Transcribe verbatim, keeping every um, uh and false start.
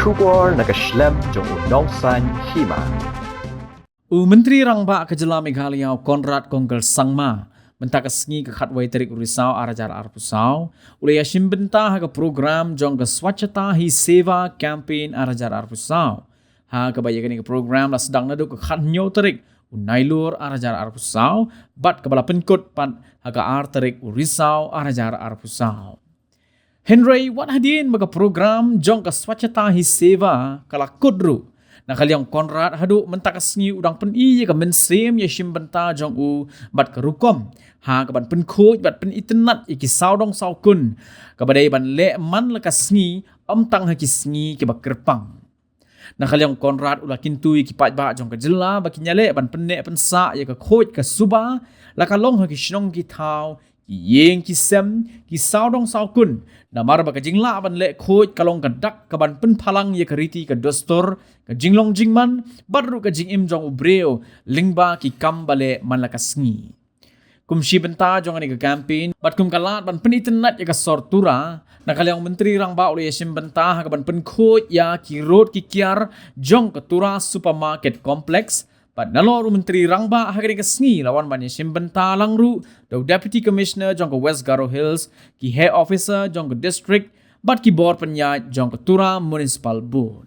Khubor na ka shlem jong u Nongsaiñ Hima. U Myntri Rangbah ka Jylla Meghalaya u Conrad Kongkal Sangma, mynta ka sngi ka khatwei tarik u Risaw ar hajar arphew saw, u la ïashim bynta ha ka program jong ka Swachhata Hi Seva Campaign ar hajar arphew saw. Ha kaba ïa kane ka program la sdang naduh ka khathynñiew tarik u Nailur ar hajar arphew saw, bad kaba la pynkut pat ha ka ar tarik u Risaw ar hajar arphew saw. Hynrei wat hadien ba ka program jong ka Swachhata Hi Seva ka la kut ruh, na ka liang u Conrad haduh mynta ka sngi u dang pyni ïa ka mynsiem ïashim bynta jong u bad ka rukom ha kaban pynkhuid bad pynitynnad ïa ki sawdong sawkun, kaba dei ban leh man la ka sngi, ym tang ha ki sngi kiba kyrpang. Na ka liang u Conrad u la kyntu ïa ki paidbah jong ka jylla ba kin ïaleh ban pynneh pynsah ïa ka khuid ka suba, la ka long ha ki shnong ki thaw, ki ïing ki sem, ki sawdong sawkun, namar ba ka jinglah ban leh khuid ka long ka dak kaban pynphalang ïa ka riti ka dustur, ka jinglong jingman, bad ruh ka jingim jong u briew lyngba ki kam ba leh man la ka sngi. Kum shi bynta jong kane ka campaign, bad kum ka lad ban pynitynnad ïa ka sor Tura, na ka liang u Myntri Rangbah u la ïashim bynta ha kaban pynkhuid ïa ki rud ki kiar jong ka Tura Supermarket Complex, bad nalor u Myntri Rangbah ha kane ka sngi la wan ban ïashim bynta lang ruh da u Deputy Commissioner jong ka West Garo Hills, ki heh officer jong ka district, bad ki bor pynïaid jong ka Tura Municipal Board.